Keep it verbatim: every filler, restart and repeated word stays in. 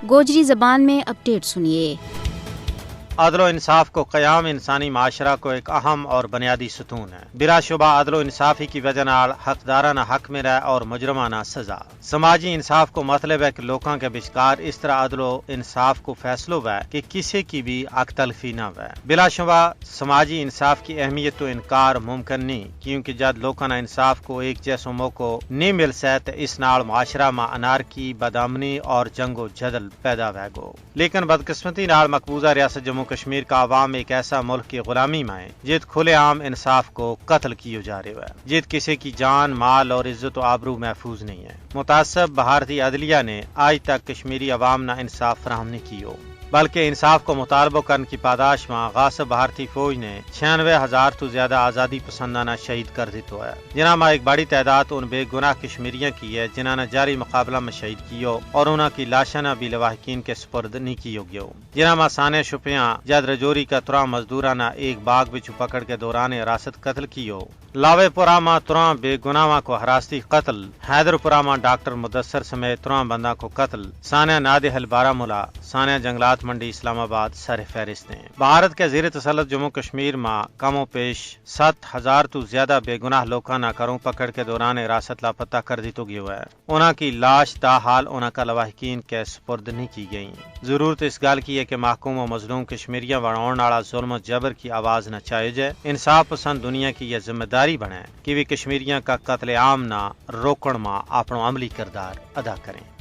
گوجری زبان میں اپڈیٹ سنیے۔ عدل و انصاف کو قیام انسانی معاشرہ کو ایک اہم اور بنیادی ستون ہے۔ بلا شبہ عدل و انصافی کی وجہ نال حقداراں نا حق ملے اور مجرماں نا سزا۔ سماجی انصاف کو مطلب ہے کہ لوکاں کے بچکار اس طرح عدل و انصاف کو فیصلو ہوئے کہ کسے کی بھی حق تلفی نہ ہوئے۔ بلا شبہ سماجی انصاف کی اہمیت تو انکار ممکن نہیں، کیونکہ جد لوکاں نا انصاف کو ایک جیسو موقع نہیں مل سکے تو اس نال معاشرہ ما انارکی، بدامنی اور جنگ و جدل پیدا ہوئے گو۔ لیکن بدقسمتی نال مقبوضہ ریاست جموں کشمیر کا عوام ایک ایسا ملک کی غلامی ما ہے جت کھلے عام انصاف کو قتل کیو جا رہیو ہے، جت کسے کی جان، مال اور عزت و آبرو محفوظ نہیں ہے۔ متاسب بھارتی عدلیہ نے آج تک کشمیری عوام نا انصاف فراہم نہیں کیو، بلکہ انصاف کو مطالبو کرن کی پاداش ما غاصب بھارتی فوج نے چھیانوے ہزار تو زیادہ آزادی پسنداں نا شہید کر دیتو ہے، جنہاں ما ایک بڑی تعداد ان بے گناہ کشمیریاں کی ہے جنہاں نا جاری مقابلہ ما شہید کیو اور انہاں کی لاشاں نا بھی لواحقین کے سپرد نہیں کیو گیو۔ جنہاں ما سانحہ شپیاں جد رجوری کا تراں مزدوراں نا ایک باغ بچو پکڑ کے دوران حراست قتل کیو۔ لاوے پورا ما تراں بے گناہواں کو حراستی قتل، حیدر پورا ما ڈاکٹر مدثر سمیت تراں بنداں کو قتل، سانحہ نادحل بارہ ملا، سانحہ جنگلات منڈی اسلام آباد سر فہرست ہیں۔ بھارت کے زیر تسلط جموں کشمیر ما کم و پیش ست ہزار تو زیادہ بے گناہ لوکاں نا کروں پکڑ کے دوران حراست لاپتہ کر دیتو گیو ہے۔ انہاں کی لاش تاحال انہاں کا لواحقین کے سپرد نہیں کی گئیں۔ ضرورت اس گل کی ہے کہ محکوم و مظلوم کشمیریاں وڑاؤن آڑا ظلم و جبر کی آواز نہ چاہیو جائے۔ انصاف پسند دنیا کی یہ ذمہ داری بنے کہ ویہ کشمیریاں کا قتل عام نا روکن ما اپنو عملی کردار ادا کریں۔